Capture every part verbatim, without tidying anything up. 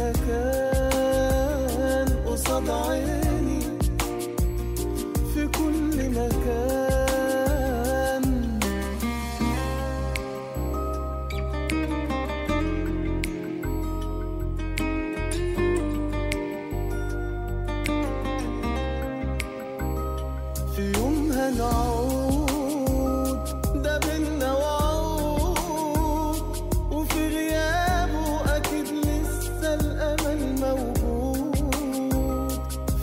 مكان قصاد عيني، في كل مكان. في يوم هنعود، ده بينا وعود، وفي غيابه أكيد لسه الأمل موجود.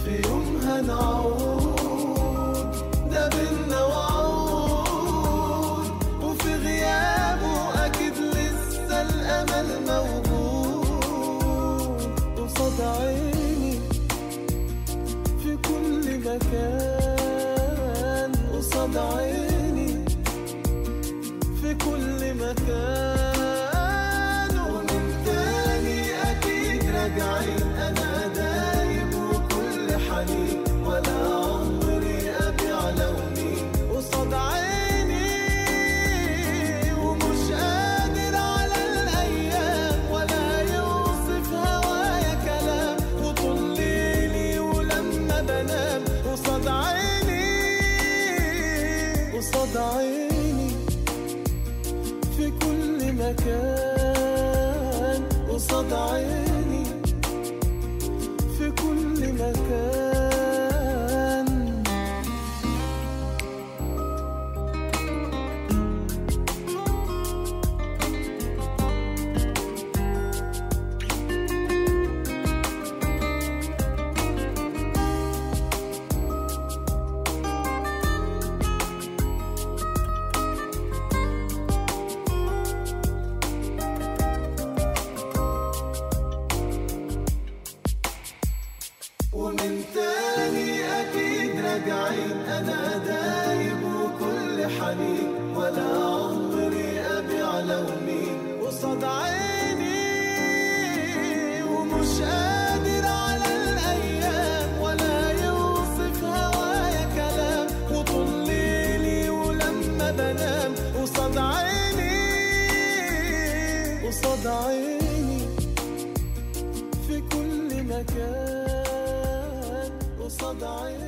في يوم هنعود، ده بينا وعود، وفي غيابه أكيد لسه الأمل موجود. قصاد عيني، في كل مكان، قصاد عيني، في كل مكان. ومن تاني أكيد راجعين، أنا دايب وكل حنين، ولا عمري أبيع لوني قصاد عيني. ومش قادر على الأيام، ولا يوصف هوايا كلام، وطول ليلي ولما بنام قصاد عيني، قصاد عيني، في كل مكان، قصاد عيني، في كل مكان. ومن تاني أكيد راجعين، أنا دايب وكل حنين، ولا عمري أبيع لوني قصاد عيني. ومش قادر على الأيام، ولا يوصف هوايا كلام، وطول ليلي ولما بنام قصاد عيني، قصاد عيني، في كل مكان قصاد عيني.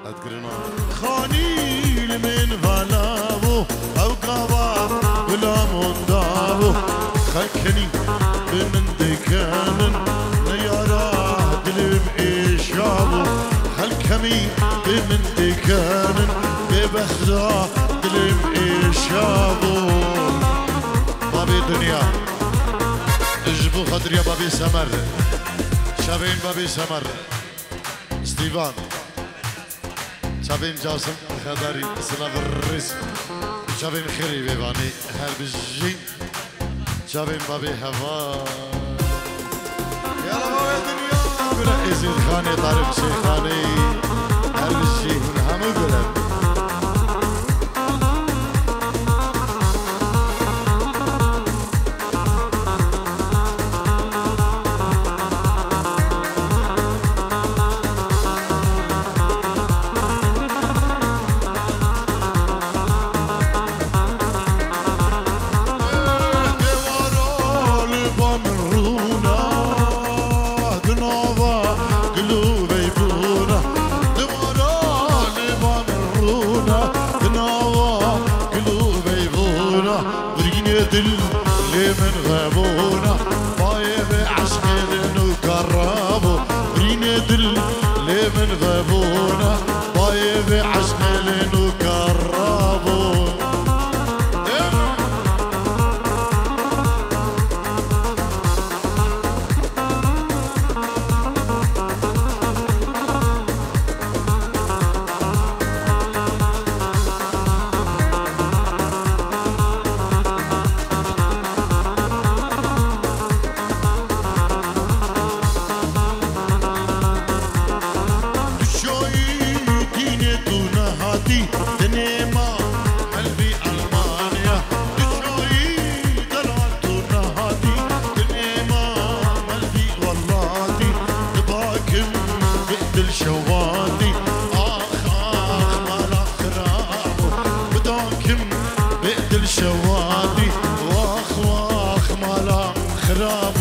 Xanî li min vala bû, ew gava bila monda bû. Xelkenî bi min dikenin, neyara dilim êşa bû. Xelkemî bi min dikenin, bêbexda dilim êşa bû. Babê dinya, ji bo xatiriya babê Semer, çavên babê Semer. Stîvan. Çavên Casim Xedarî, silav rêz. Çavên xêrê vêvanê her bijîn. Çavên babê Heval. Yala babê dinya. Gule Êzîd Xanê, Tarif Şeyxanê. Her bijî hûn hemû gule. Dêwara li ba min rûna, di nava gil û veybûna. Dêwara li ba min rûna, di nava gil û veybûna. Birînê dil lê min vebûna, bayê vê eşqê lê nû karabû. Birînê dil lê min vebûna, bayê vê eşqê lê nû karabû. Tu çayî dînê tu nehatî, dinê ma melvî Elmanya. Tu çayî delal tu nehatî, dinê ma melvî welatî. Dibakim bi dil şewatî, ax, ax, mala xirab. Bidakim bi dil şewatî, wax, wax, mala xirab.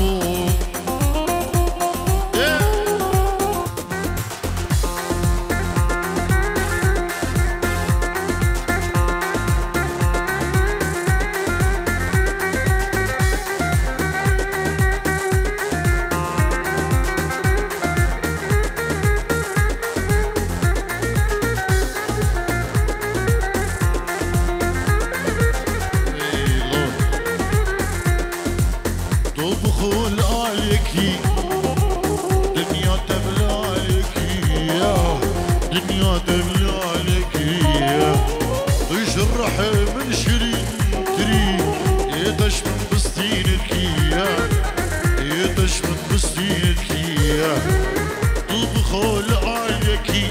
Tu bi xwe li aliyekî, dinya te bi li aliyekî ye, dinya te bi li aliyekî ye. Tu ji rihê min şirîntirî, yê te ji min bistînekî ye, yê te ji min bistînekî ye. Tu bi xwe li aliyekî,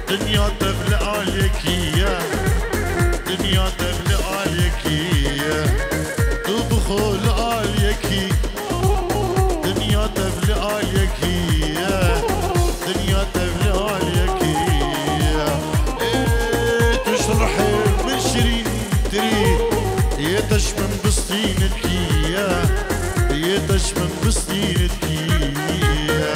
dinya te bi li aliyekî ye. Dinya te bi li aliyekî ye. Tu bi xwe li aliyekî. Dinya te bi li aliyekî ye. Dinya te bi li aliyekî ye. Ê, tu ji rihê min şirîntirî. Yê te ji min bistînekî ye. Yê te ji min bistînekî ye.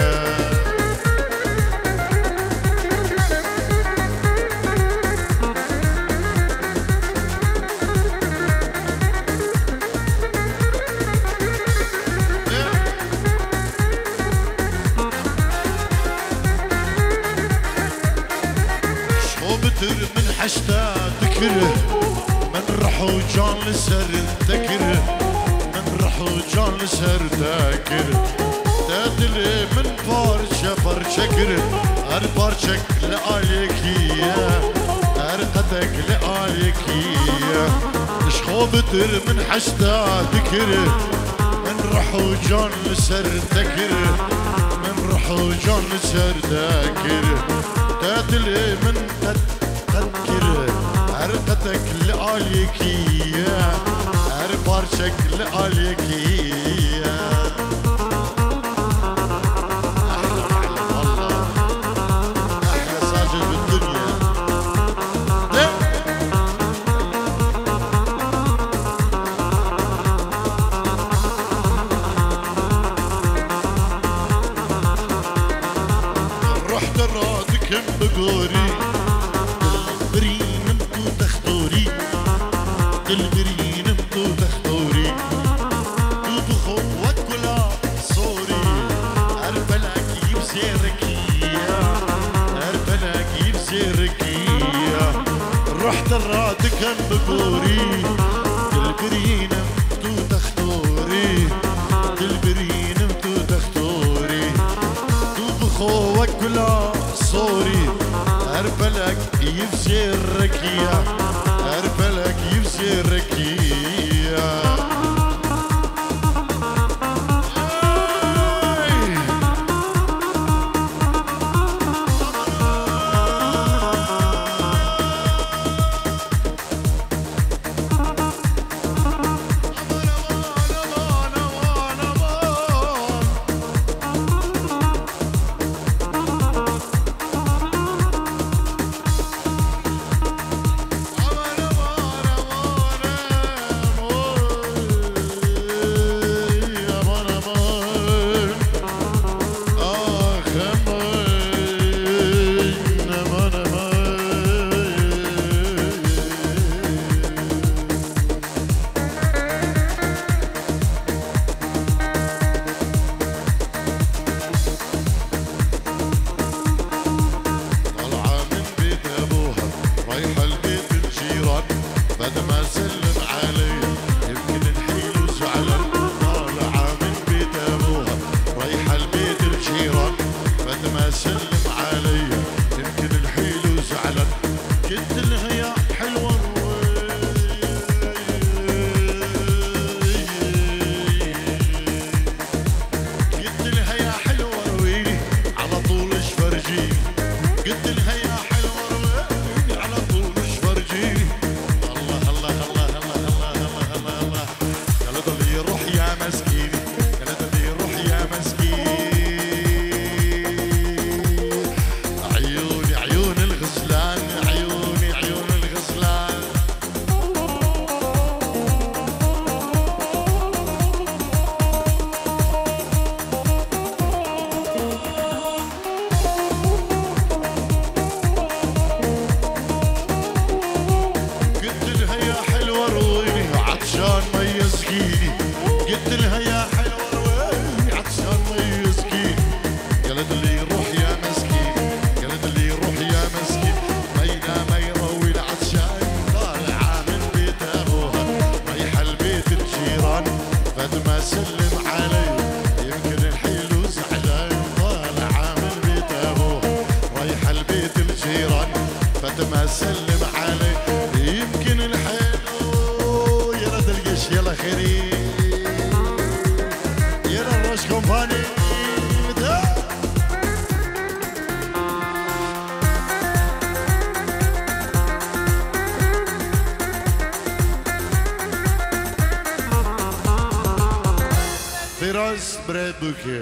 Şo bitir min heşta dikir, min rih û can li ser te kir, min rih û can li ser te kir. Te dilê min parçe parçe kir, her parçek li aliyekî ye, her qetek li aliyekî ye. Ji xwe bitir min heşta dikir, min rih û can li ser te kir, min rih û can li ser te kir. Te dilê min qet qet kir, her qetek li aliyekî ye, her parçek li aliyekî ye. Ehle, ehle, wallah. Ehle sazê bi dinya. De. Ruh te radikim bi Dil birînim tu textorî, dil birînim tu textorî. Tu bi xwe wek gula sorî, her felek yî bi zêrekî ye, her felek yî bi zêrekî ye. Ruh te radikem bi gorî, dil birînim tu textorî, dil birînim tu textorî. Tu bi xwe wek gula sorî, her felek yî bi zêrekî ye, her felek yî bi zêrekî ye. طالعة من بيت أبوها، رايحة لبيت الجيران، بعد ما سلم عليا، يمكن الحيل وزعلان. طالعة من بيت أبوها، رايحة لبيت الجيران، بعد ما سلم عليا، يمكن الحيل وزعلان. قلت لها: "يا حلوة الروي". قلت لها: "يا حلوة رويني، على طول ايش فرجيني". قلت لها: "يا حلوة رويني، على طول ايش فرجيني". الله، الله، الله. قالت لي: "روح يا مسكيني"، قالت لي: "روح يا مسكيني". عيوني عيون الغزلان، عيوني عيون الغزلان. قلت لها: "يا حلوة رويني، عطشان مي اسقيني". قلت لها: "يا حلوة رويني، عطشان مي اسقيني". قالت لي: "روح يا مسكين"، قالت لي: "روح يا مسكين، مينا ما يروي العطشان". طالعة من بيت أبوها، رايحة لبيت الجيران، فاطمة سلم علي، يمكن الحيل وزعلان. طالعة من بيت أبوها، رايحة لبيت الجيران، فاطمة سلم علي، يمكن الحيل. يلا دلقش، يلا خيري، يلا الروش كومباني. Firaz birê Bûkê,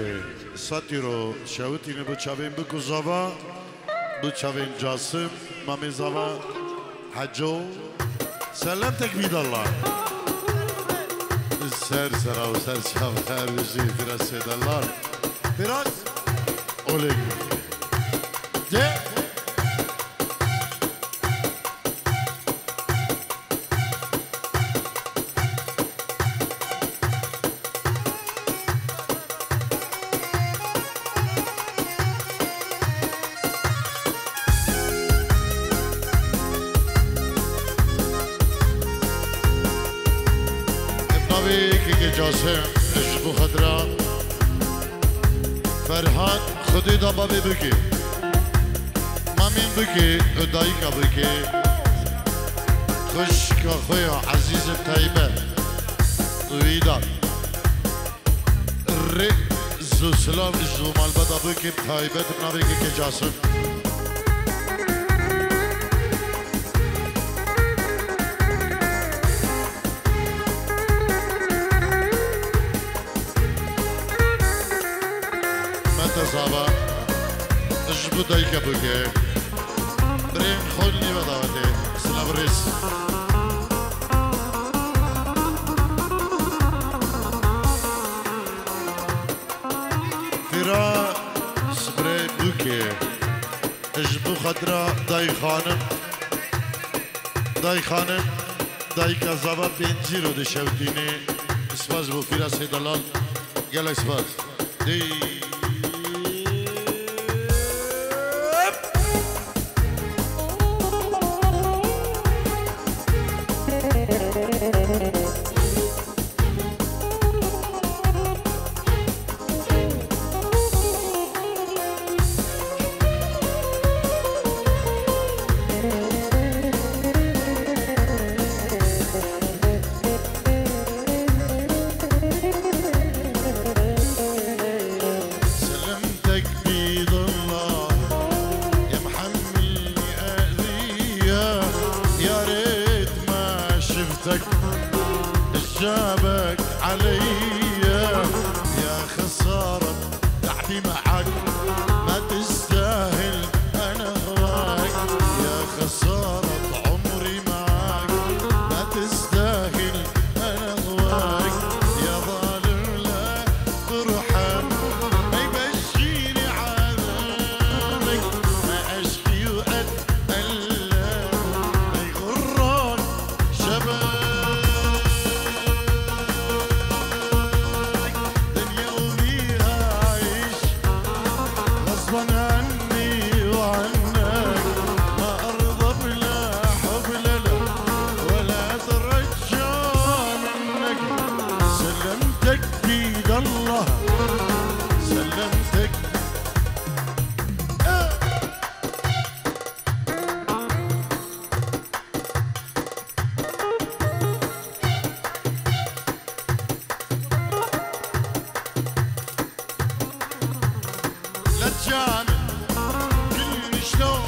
sed euro şewitîne bo çavên Bûk û Zava, bo çavên Casim, Mamê Zava, Heco. Selam tekbîdallah. Ser sera û ser çava, her bijî Firaz Seydalan. Firaz. Olê. De. Navê kekê Casim ji bo xatira Ferhat, Xwedê da bavê Bûkê. Mamên Bûkê û dayika Bûkê, xwişka xwe ya ezîz û taybet, wî da rêz û silav ji bo malbata Bûkê, taybet bi navê kekê Casim. Mete Zava, ji bo dayika Bûkê. Birên xwe nîve dawetê. Silav rêz. Firaz birê Bûkê. Ji bo Xatira dayî xanim, dayî xanim, dayîka zava pêncî ro dişewtînê. Spas bo Fîrasê Delal. Gelek spas. Dey. سلمتك بيد الله يا محملني أذية، يا ريت ما شفتك الشابك عليا. يا خسارة تعبي معاك، ما تستاهل أنا هواك. يا خسارة عمري معاك، ما تستاهل أنا هواك. يا ظالم لا ترحم، ما يبشيني عذابك، ما أشكي وأتألم، ما يغرك شبك. دنيا وبيها عيش، غصبا عني وعنك، ما أرضى بلا حب، لا، لا، ولا أترجى منك. سلمتك بيد الله، سلمتك. لا تجامل، كل شلون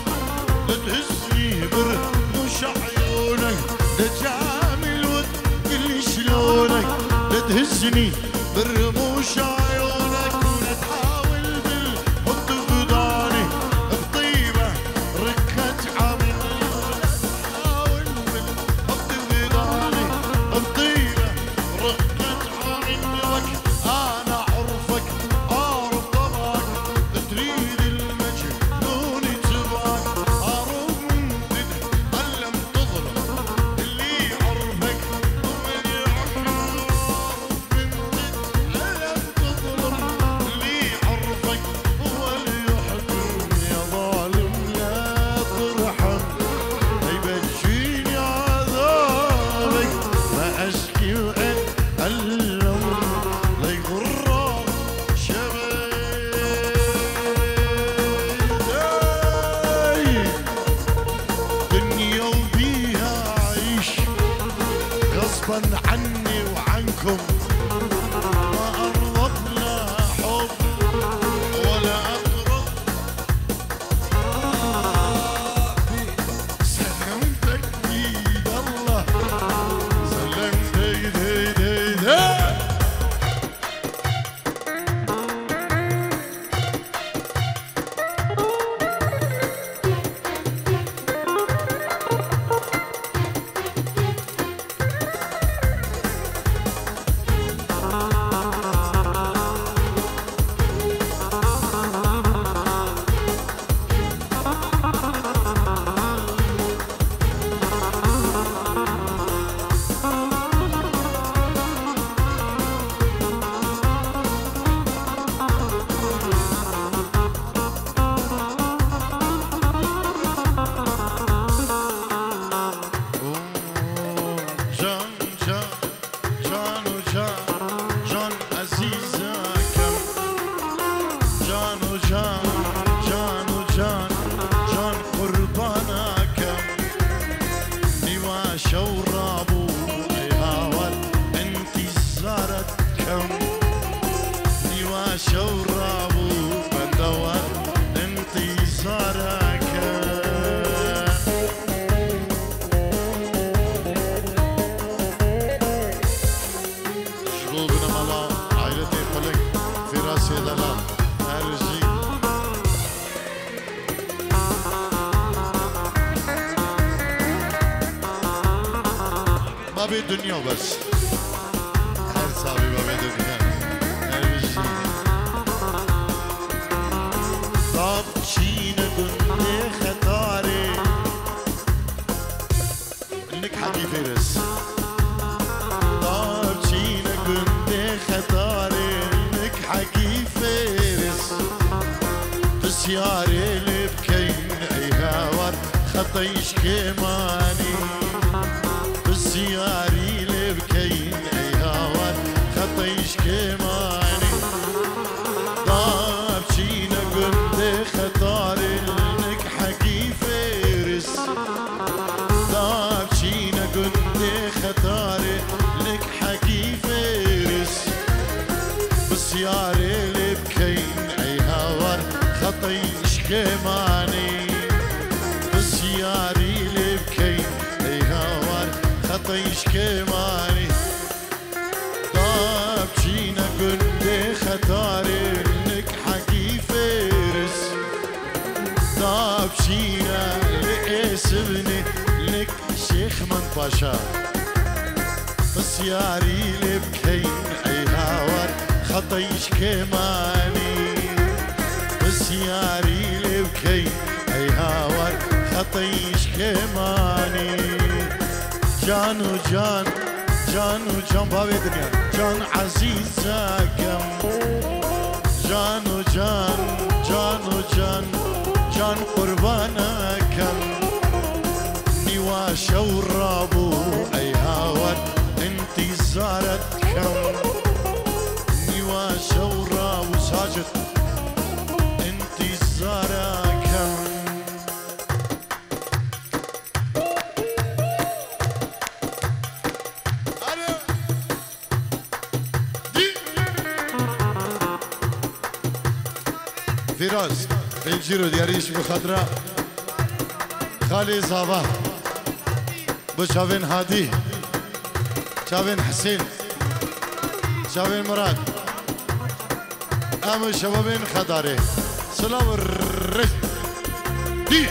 لا تهزني برموش عيونك. لا تجامل وتقلي شلونك لا تهزني برموش عيونك. ولا تحاول بالحب تفضاني بطيبة ركت عمري. ولا تحاول بالحب تفضاني بطيبة رقت عمري. أنا عرفك، عارف طبعك، تريد المجنون يتبعك. عارف من تتألم تظلم اللي عرفك ومن يعرفك. عارف من تتألم تظلم اللي عرفك هو اللي يحكم. يا ظالم لا ترحم، ما يبجيني عذابك، ما أشكي وأتألم، لا يغرك شبابي. دنيا وبيها عيش، غصبا عني وعنكم، ما أرضى بلا حب ولا أطرب. سلمتك بيد الله، سلمتك، دي، دي، دي. Can, can, can û can, can ezîzeke. Can û can, can û can, can qurbana ke. Nîva şew rabû ê hawar intîzara kem. Nîva şew rabû bendewar intîzara kem. Ji bo binemala aîletê Xulik, Fîrasê Delal, her jî Babê Dinya bes. Her sabî Babê Dinya. Her jî. Dab çîne gundê xeta Fêris. Dapçîne gundê Xetarê nik hekî Fêris. Pisyarê lê bikeyn ey hawar xeteyş kêmanî. Pisyarî lê bikeyn ey hawar xeteyş kêmanî. Dapçîne gundê Xetarê nik hekî Fêris. Dapçîne gundê Xetarê nik hekî Fêris. Pisyarê lê bikeyn ey hawar xeteyş kêmanî. Pisyarî lê bikeyn ey hawar xeteyş kêmanî. Dapçîne gundê Xetarê nik hekî Fêris. Dapçîne li Êsivnê nik Şêx Mend Paşa. Pisyarî lê bikeyn ey hawar xeteyş kêmanî. Pisyarî lê bikeyn ey hawar xeteyş kêmanî. Can û can, can û can bavê dinya. Can ezîzekem. Can û can, can û can, can qurbanekem. Nîwa şew rabû ey hawar intîzaret kem. Nîwa şew rabû Sacit intîzarekem. Alo. Dî. Firaz, Finciro, diyarî ji bi xatira Xalê Zava. Bi çavên Hadî, çavên Hisên, çavên Mirad. Em û şebabên Xedarê. Silav û rêz. Dî.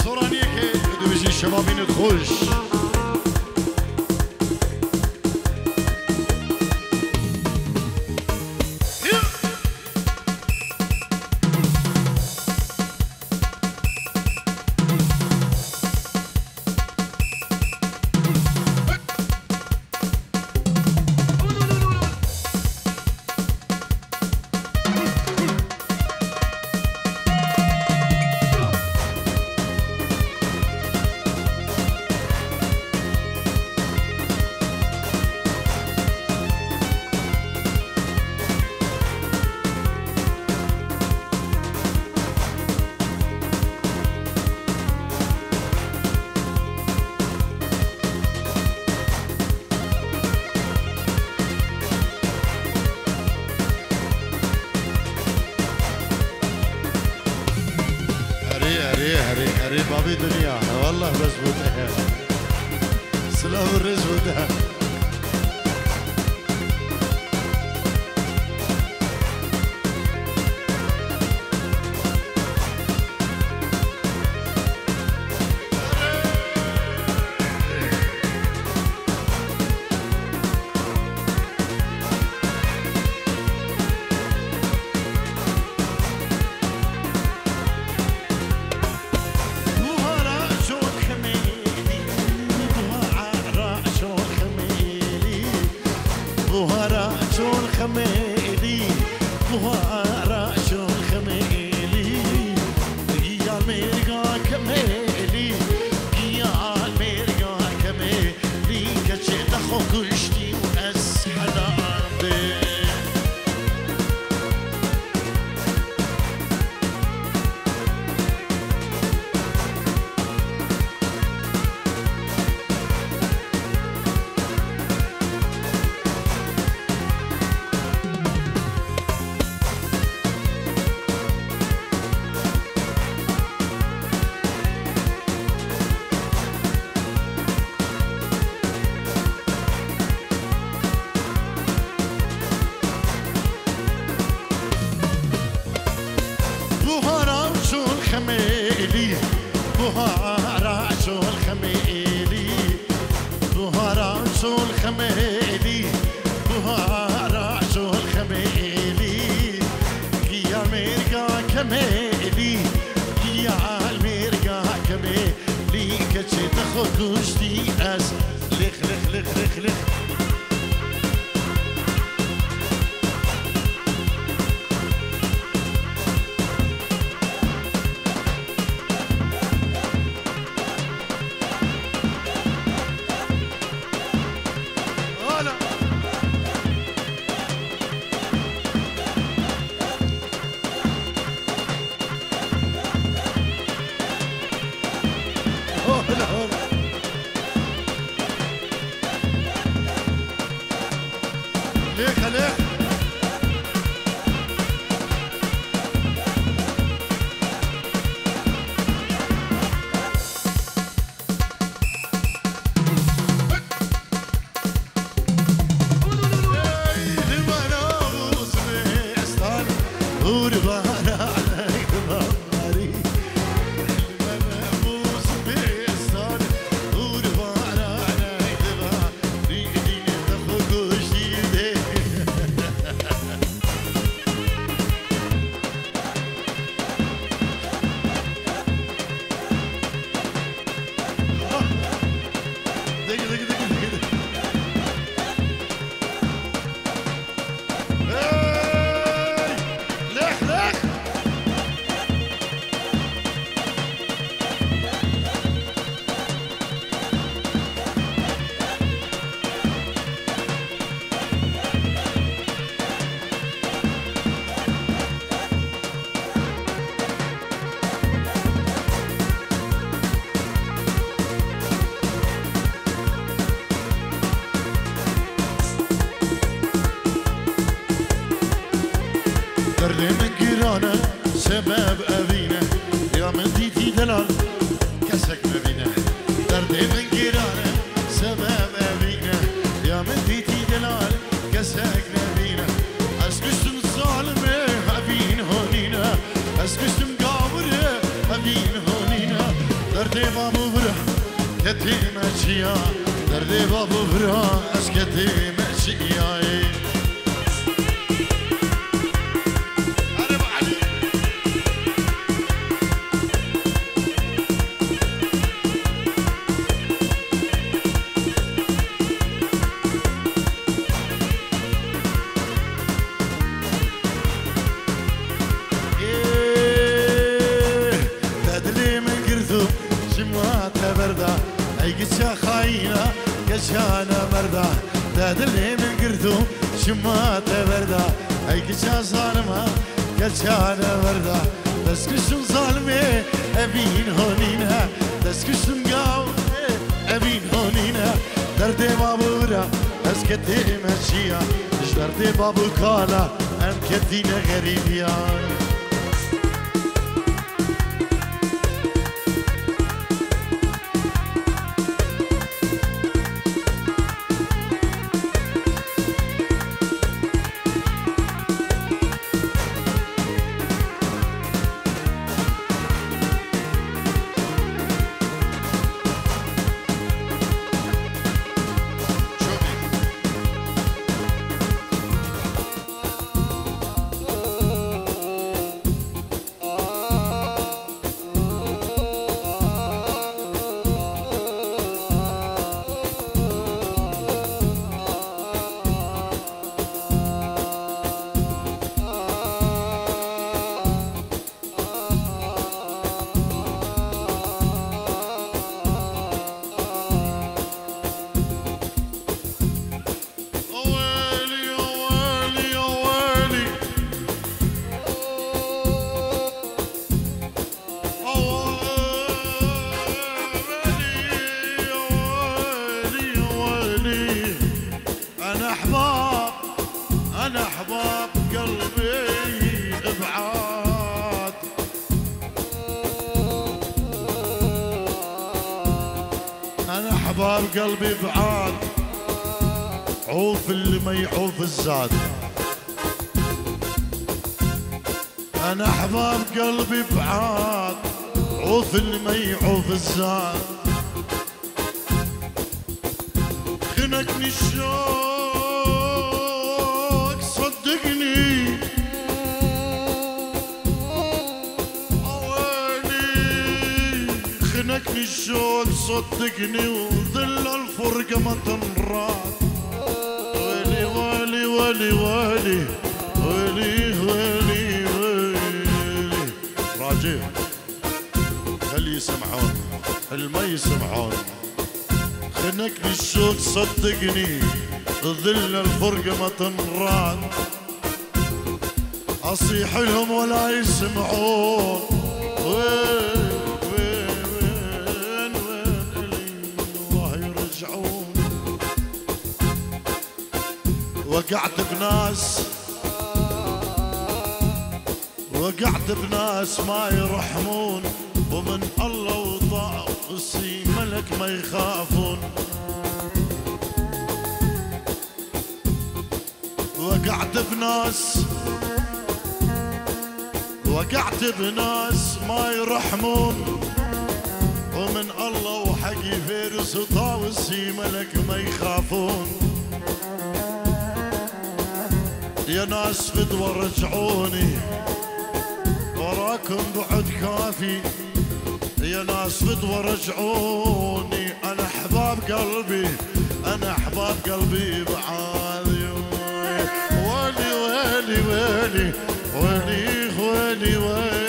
Soraniyeke dibêjî şebabîn xweş. Erê, erê, erê, erê, babê dinya. Wallah bes bû te. Silav û rêz bû te. Buhara şol xemêlî, giya mêrga kemêlî, giya mêrga kemêlî, keçê te xwe kuştî û ez helan bê. Buhara şol xemêlî, buhara şol xemêlî, buhara şol xemêlî, buhara şol xemêlî, giya mêrga kemêlî, giya mêrga kemêlî, keçê te xwe kuştî ez. Lêx, lêx, lêx, lêx, lêx. Derdê min giran e, sebeb evîn e, ya min dîtî delal kesek nebîne. Derdê min giran e, sebeb evîn e, ya min dîtî delal kesek nebîne. Ez kuştim zalimê, evîn honîne. Ez kuştim gawirê, evîn honîne. Derdê bab û bira ketîme çiya. Derdê bab û bira ez ketîme çiyayê. Ê, te dilê min girto, çima te berda? Ey giça xayîna, geça namerda. Te dilê min girto, çima te berda? Ey giça zalima, geça namerda. Dest kuştum zalimê, evîn honîne. Dest kuştum gawê, evîn honîne. Derdê bab û bira ez ketîme çiya. Ji derdê bab û kala em ketîne xerîbiya. أحباب قلبي بعاد، عوف المي عوف الزاد. أنا أحباب قلبي بعاد، عوف المي عوف الزاد. خنقني الشوق صدقني، ويلي، خنقني الشوق صدقني، وذل الفرقة ما تنراد. ويلي، ويلي، ويلي، ويلي، ويلي، ويلي، ويلي. راجع. خلي يسمعون، المي يسمعون. خنقني الشوق صدقني، ظل الفرقة ما تنراد. أصيح لهم ولا يسمعون. وين، وين، وين، وين إلي الله يرجعون. وقعت بناس، وقعت بناس ما يرحمون، ومن الله وطاعة السي ملك ما يخافون. وقعت بناس، وقعت بناس ما يرحمون، ومن الله وحقي فارس وطاوس ملك ما يخافون. يا ناس فدوى رجعوني، وراكم بعد كافي. يا ناس فدوى رجعوني، أنا أحباب قلبي، أنا أحباب قلبي بعادي. ويلي، ويلي، ويلي، ويلي، ويلي، ويلي.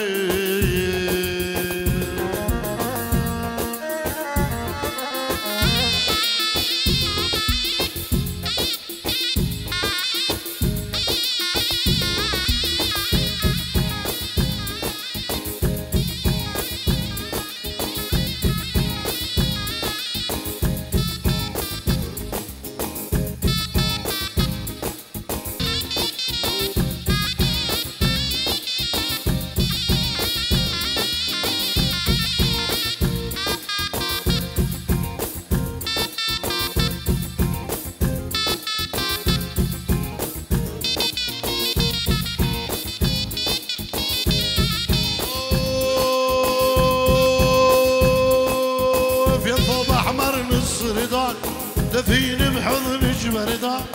أوف يا ثوب أحمر نص رضاك، دفيني بحضنك برضاك.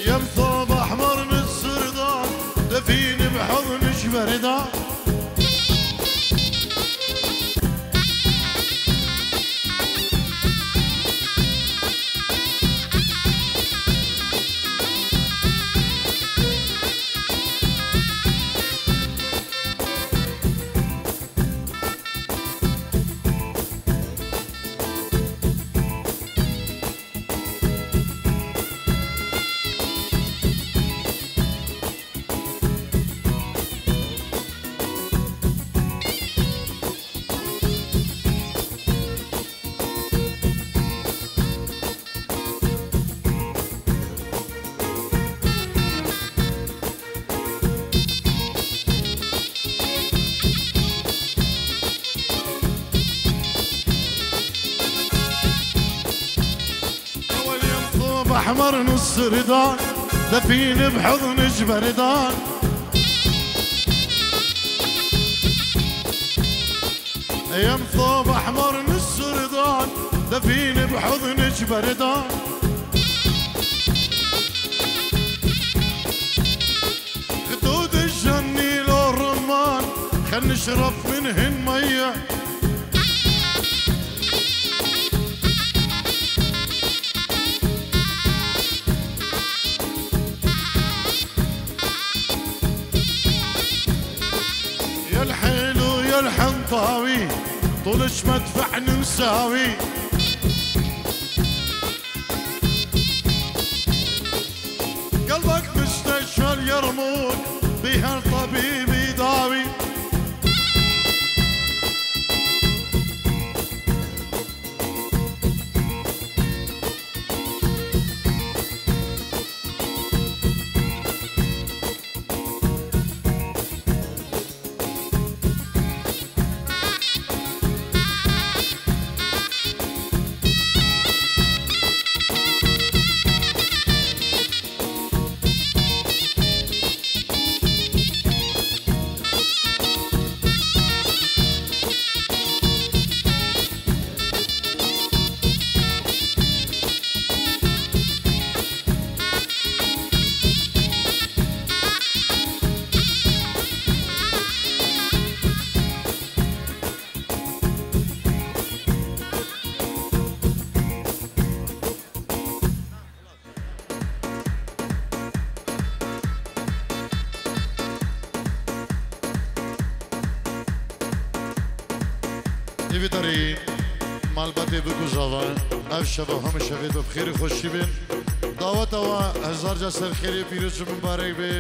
يا ثوب أحمر نص رضاك، دفيني بحضنك برضاك. أول يوم ثوب أحمر نص رضاك، دفيني بحضنك برضاك. يا ثوب أحمر نص رضاك، دفيني بحضنك برضاك. خدود الجني لو الرمان، خل نشرب منهن مية. يا الحلو يا الحنطاوي، طول شمدفع نساوي. قلبك مستشفى اليرموك، بيها الطبيب يداوي. Vî derî malbatê bikujava. Ev şeva hemû şevê bi xêr û xweşî bin. Daweta we hezar ca ser xêrê pîroz û mibarek bê.